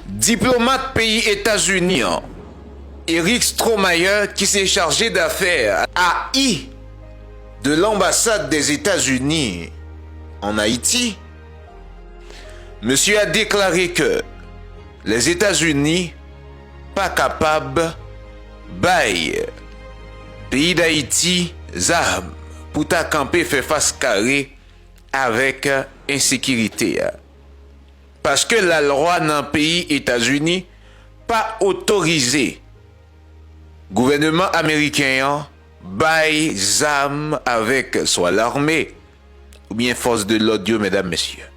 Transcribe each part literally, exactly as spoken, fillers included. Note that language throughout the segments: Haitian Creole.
Diplomat peyi Etazini an, Eric Stromayer, ki se chaje dafè A I de l'ambassade des États-Unis en Haïti, mesye a deklare ke Lèzetazini pa kapab bay peyi Dayiti zam pou ta kanpe fè fas kare avèk ensekirite a. Paske lalwa nan peyi Etazini pa otorize gouvèneman ameriken an bay zam avèk swa lame oubyen fòs de lòd yo, medam, mesye.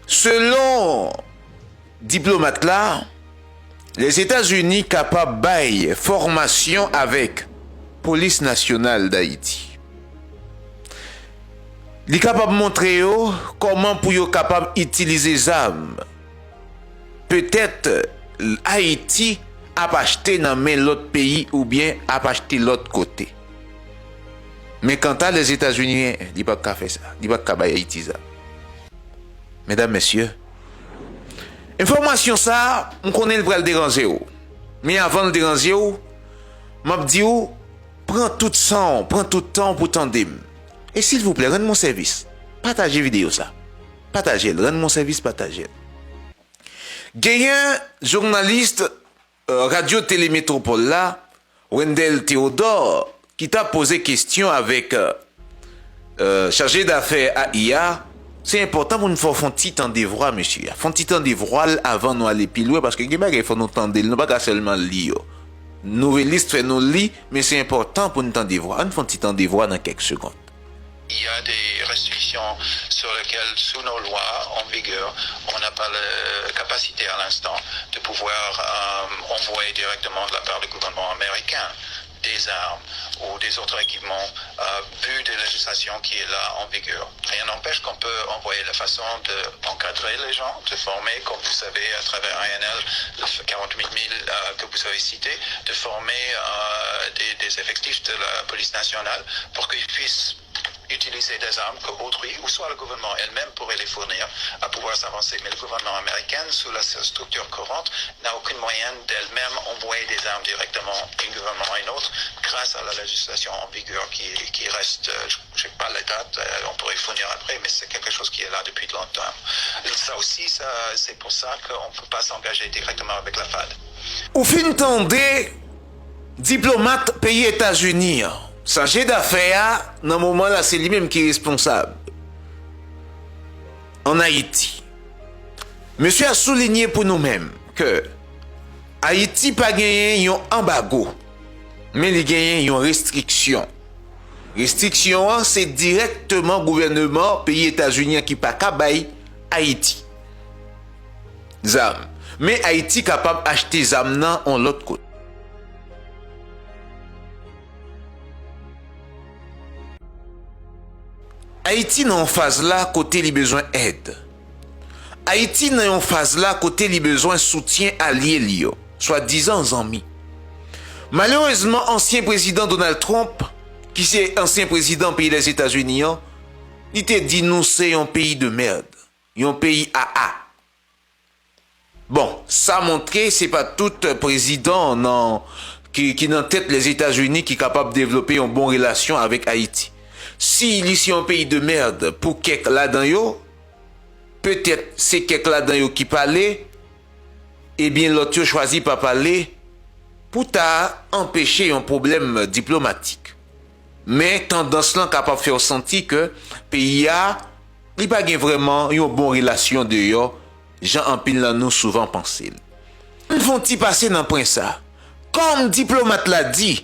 Selon diplomat la, Lèzetazini kapab bay fòmasyon avèk Polis Nasyonal Dayiti. Li kapab montre yo kòman pou yo kapab itilize zam. Petèt Ayiti ap achte nan men lòt peyi oubyen ap achte lòt kote. Men kanta Lèzetazini, li pa ka fè sa. Li pa ka bay Ayiti zam. Medam, mesye, enfòmasyon sa a, m konnen l pral deranje w. Men avan l deranje w, m ap di w, pran tout san w, pran tout tan w pou tande m. E silvouplè, rann mwen sèvis. Pataje videyo sa. Pataje l, rann mwen sèvis, pataje l. Genyen jounalis, euh, Radyo Tele Metropole la, Wendell Théodore, ki t ap poze kesyon avèk, euh, euh, chaje dafè A I a, se enpòtan pou n fè w fè yon ti tande vwa mesye a. Fè yon ti tande vwa l avan nou ale pi lwen, paske gen bagay fò nou tande l, nou pa ka sèlman li yo. Nouvelis fè nou li, men se enpòtan pou n tande vwa. Ann fè yon ti tande vwa nan kèk segonn. Il y a des restrictions sur lesquelles, sous nos lois en vigueur, on n'a pas la capacité à l'instant de pouvoir euh, envoyer directement de la part du gouvernement américain des armes ou des autres équipements, euh, vu de législation qui est là en vigueur. Rien n'empêche qu'on peut envoyer la façon d'encadrer les gens, de former, comme vous savez, à travers I N L, le quarante-huit mille euh, que vous avez cité, de former euh, des, des effectifs de la police nationale pour qu'ils puissent utiliser des armes que autrui, ou soit le gouvernement elle-même pourrait les fournir, à pouvoir s'avancer. Mais le gouvernement américain, sous la structure courante, n'a aucun moyen d'elle-même envoyer des armes directement d'un gouvernement à un autre grâce à la législation en vigueur qui, qui reste, euh, je n'ai pas la date, euh, on pourrait fournir après, mais c'est quelque chose qui est là depuis longtemps. Ça aussi, ça, c'est pour ça qu'on ne peut pas s'engager directement avec la FAD. Ou fin tande diplomat peyi Etazini an, chaje dafè a, nan moman la, se li menm ki responsab ann Ayiti. Mesye a soulinye pou nou menm ke Ayiti pa genyen yon anbago, men li genyen yon restriksyon. Restriksyon an, se dirèkteman gouvèneman peyi Etazini an ki pa ka bay Ayiti zam. Men Ayiti kapab achte zam nan yon lòt kote. Ayiti nan yon faz la kote li bezwen èd. Ayiti nan yon faz la kote li bezwen soutyen alye li yo, swadizan zanmi. Malerezman, ansyen prezidan Donald Trump, ki se ansyen prezidan peyi Lèzetazini an, li te di nou se yon peyi de mèd, yon peyi aa. Bon, sa montre se pa tout prezidan nan, ki, ki nan tèt Lèzetazini ki kapab devlope yon bon relasyon avèk Ayiti. Si li se yon peyi de mèd pou kèk ladan yo, petèt se kèk ladan yo ki pale, ebyen lòt yo chwazi pa pale pou ta anpeche yon pwoblèm diplomatik. Men tandans lan kapab fè w santi ke peyi a, li pa gen vrèman yon bon relasyon deyò, jan anpil nan nou souvan panse l. Ann fè yon ti pase nan pwen sa. Kòm diplomat la di,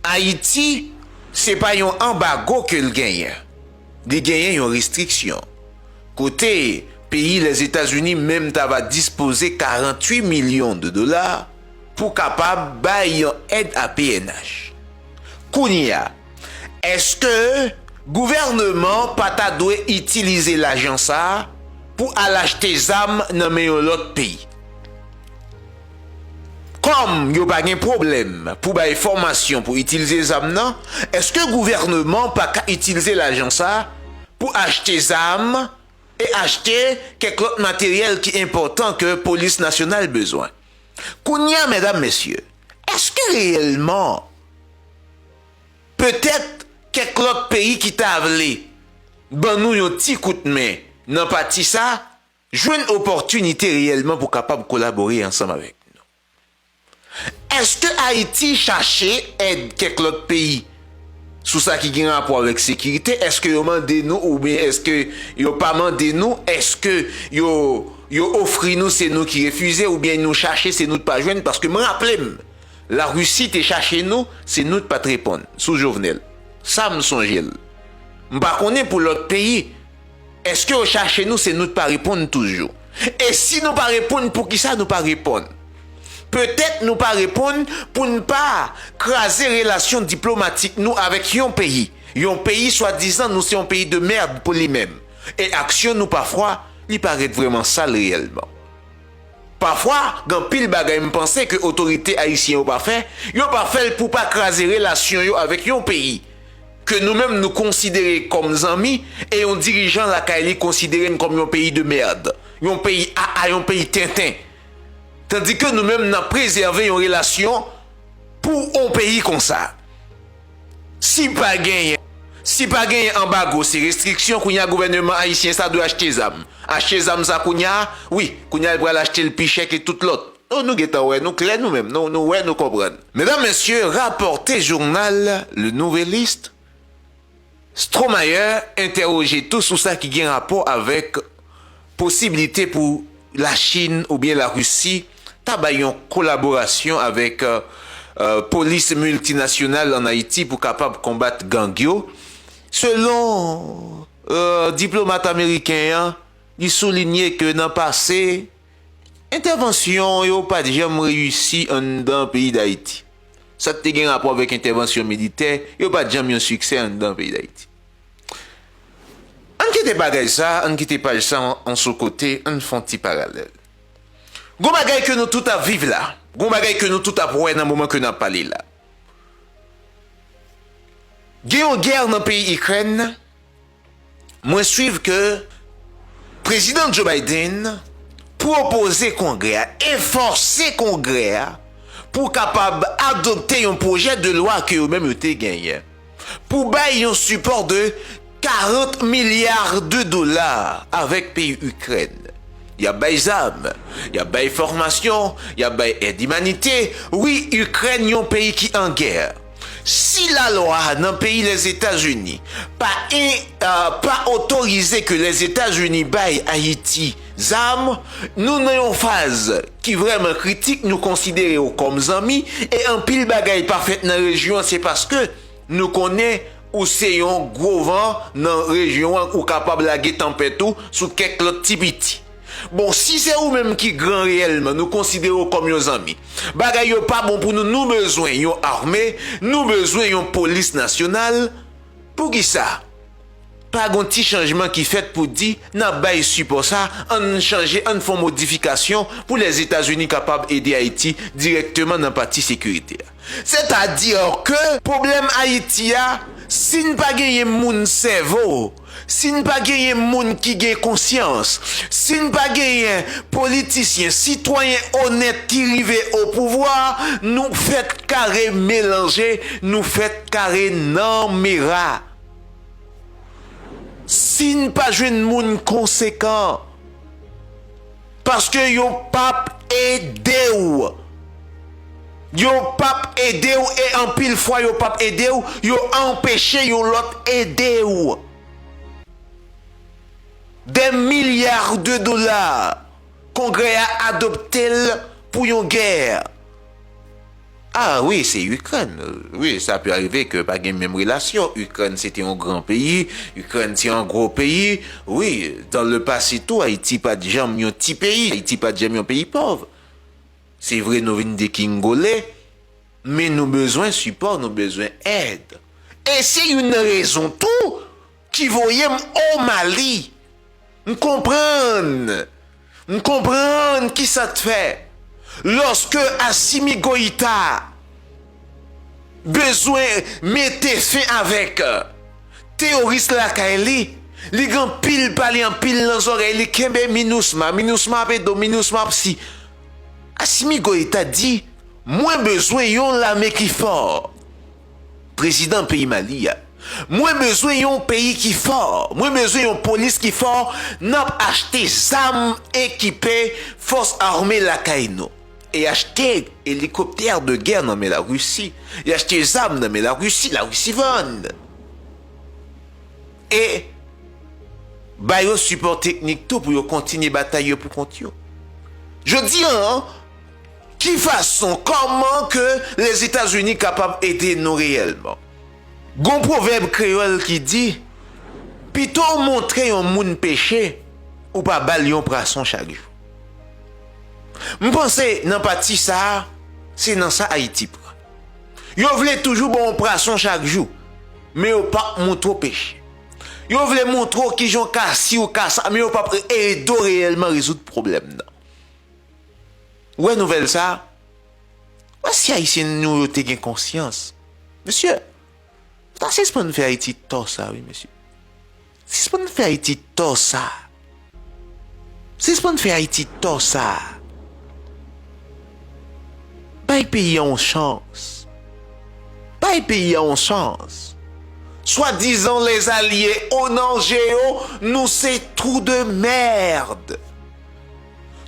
Ayiti, se pa yon anbago ke l genyen. Li genyen yon restriksyon. Kote peyi Lèzetazini menm ta va dispoze karanntuit milyon de dola pou kapab bay yon èd a P N H. Kounye a, èske gouvèneman pa ta dwe itilize lajan sa a pou al achte zam nan men yon lòt peyi? Kòm yo pa gen pwoblèm pou bay fòmasyon pou itilize zam nan, èske gouvèneman pa ka itilize lajan sa a pou achte zam e achte kèk lòt materyèl ki enpòtan ke polis nasyonal bezwen. Kounye a, medam, mesye, èske reyèlman, petèt, kèk lòt peyi ki ta vle ban nou yon ti kout men nan pati sa, jwenn opòtinite reyèlman pou kapab kolabore ansanm avèk nou? Èske Ayiti chache èd kèk lòt peyi sou sa ki gen rapò avèk sekirite? Èske yo mande nou oubyen èske yo pa mande nou? Èske yo, yo ofri nou, se nou ki refize, oubyen nou chache, se nou t pa jwenn? Paske m raple m, Larisi te chache nou, se nou t pa t reponn sou Jovenel. Sa m sonje l. M pa konnen pou lòt peyi. Èske yo chache nou, se nou t pa reponn toujou? E si nou pa reponn, poukisa nou pa reponn? Petèt nou pa reponn pou n pa kraze relasyon diplomatik nou avèk yon peyi. Yon peyi swadizan nou se yon peyi de mèd pou li menm. E aksyon nou pafwa, li parèt vrèman sal reyèlman. Pafwa, gen anpil bagay m panse ke otorite ayisyen yo pa fè, yo pa fè l pou pa kraze relasyon yo avèk yon peyi ke nou menm nou konsidere kòm zanmi, e yon dirijan lakay li konsidere n kòm yon peyi de mèd, yon peyi aa, yon peyi tenten. Tandike nou menm n ap prezève yon relasyon pou yon peyi konsa. Si pa genyen, si pa genyen anbago, se restriksyon, kounye a gouvèneman ayisyen sa dwe achte zam. Achte zam sa kounye a, wi, kounye a l pral achte l pi chè ke tout lòt. Nou, nou gentan wè, nou klè nou menm, nou, nou wè, nou konprann. Medam, mesye, rapòte jounal Le Nouvelliste, Stromayer entèwoje tou sou sa ki gen rapò avèk posiblite pou Lachin oubyen Larisi ta bay yon kolaborasyon avèk, euh, euh, polis miltinasyonal ann Ayiti pou kapab konbat gang yo. Selon, euh, diplomat ameriken an, li soulinye ke nan pase, entèvansyon yo pa t janm reyisi anndan peyi Dayiti. Sa k te gen rapò avèk entèvansyon militè, yo pa t janm yon siksè anndan peyi Dayiti. Ann kite bagay sa, ann kite paj sa an, an sou kote, ann fè yon ti paralèl. Gon bagay ke nou tout ap viv la, gon bagay ke nou tout ap wè nan moman ke n ap pale la. Gen yon gè nan peyi Ikrèn, mwen swiv ke Prezidan Joe Biden pwopoze Kongrè a e fòse Kongrè a pou kapab adopte yon pwojè de lwa ke yo menm yo te genyen pou bay yon sipò de karant milya de dola avèk peyi Ikrèn. Y ap bay zam, y ap bay fòmasyon, y ap bay èd imanitè. Wi, Ikrèn yon peyi ki an gè. Si lalwa nan peyi Lèzetazini pa en, euh, pa otorize ke Lèzetazini bay Ayiti zam, nou nan yon faz ki vrèman kritik, nou konsidere yo kòm zanmi, e anpil bagay pa fèt nan rejyon an, se paske nou konnen ou se yon gwo van nan rejyon an, ou kapab lage tanpèt ou sou kèk lòt ti piti. Bon, si se ou menm ki gran reyèlman, nou konsidere w kòm yon zanmi. Bagay yo pa bon pou nou, nou bezwen yon ame, nou bezwen yon polis nasyonal. Poukisa pa gon ti chanjman ki fèt pou di n ap bay sipò sa, ann chanje, ann fè yon modifikasyon pou Lèzetazini kapab ede Ayiti dirèkteman nan pati sekirite a? Sètadi ke pwoblèm Ayiti a, si n pa genyen moun sèvo, si n pa genyen moun ki gen konsyans, si n pa genyen politisyen, sitwayen onèt ki rive o pouvwa, nou fèt kare melanje, nou fèt kare nan mera. Si n pa jwenn moun konsekan, paske yo p ap ede w. Yo p ap ede w e anpil fwa yo p ap ede w, yo anpeche yon lòt ede w. Des milliards de dollars, Kongrè a adopte l pou yon gè. Ah wi, se Ikrèn. Wi, sa pe arive ke pa gen menm relasyon. Ikrèn se te yon gran peyi, Ikrèn se yon gwo peyi. Wi, dans le passé tou, Ayiti pa t janm yon ti peyi, Ayiti pa t janm yon peyi pòv. Se vre nou vin degringole, men nou bezwen sipò, nou bezwen èd. E se youn nan rezon tou ki voye m o Mali. M konprann. M konprann kisa t fè. Lòske Assimi Goïta bezwen mete fen avèk teyoris lakay li, Li gen anpil pale, anpil nan zòrèy li, kenbe MINUSMA, MINUSMA ap ede w, MINUSMA ap si. Assimi Goïta di, mwen bezwen yon lame ki fò. Prezidan peyi Mali a. Mwen bezwen yon peyi ki fò. Mwen bezwen yon polis ki fò. N ap achte zam, ekipe fòs ame lakay nou. E achte elikoptè de gè nan men Larisi. E achte zam nan men Larisi, Larisi vann. E ba yo sipò teknik tou pou yo kontinye batay yo pou kont yo. Jodi a, ki fason, kòman ke Lèzetazini kapab ede nou reyèlman? Gon pwovèb kreyòl ki di, pito w montre yon moun peche, ou pa ba l yon prason chak jou. M panse nan pati sa a, se nan sa Ayiti pran. Yo vle toujou ba w yon prason chak jou, men yo p ap montre w peche. Yo vle montre w kijan w ka si w ka sa, men yo p ap ede w reyèlman rezoud pwoblèm nan. Ou wè nouvèl sa a? Ou wè si Ayisyen nou yo te gen konsyans? Mesye, nou ta sispann fè Ayiti tò sa, wi, mesye. Sispann fè Ayiti tò sa. Sispann fè Ayiti tò sa. Bay peyi a yon chans. Bay peyi a yon chans. Swadizan lèzalye, o nan je yo, nou se trou de mèd.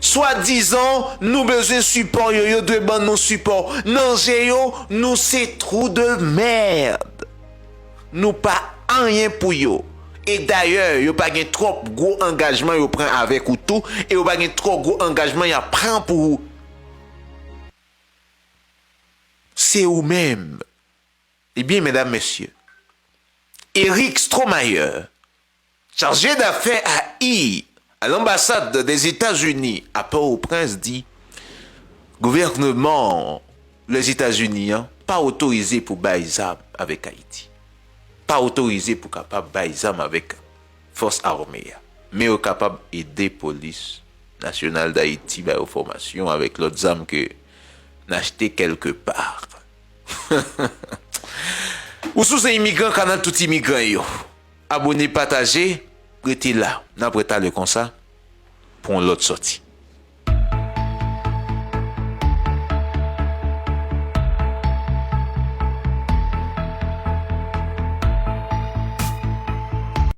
Swadizan, nou bezwen sipò yo, yo dwe ban nou sipò. Nan je yo, nou se trou de mèd. Nou pa anyen pou yo. E dayè, yo pa gen twòp gwo angajman yo pran avèk ou tou, e yo pa gen twò gwo angajman y ap pran pou ou. Se ou menm. Ebyen, medam, mesye, Eric Stromayer, chaje dafè a I a lanbasad Dèzetazini a Pòtoprens, di gouvènman Lèzetazini an pa otorize pou bay zam avèk Ayiti. Pa otorize pou kapab bay zam avèk fòs ame a. Men yo kapab ede Polis Nasyonal Dayiti, ba yo fòmasyon avèk lòt zam ke n achte kèlke pa. Ou si w se imigran, kanal tout imigran yo. Abone, pataje, rete la. N ap retalye konsa pou yon lòt sòti.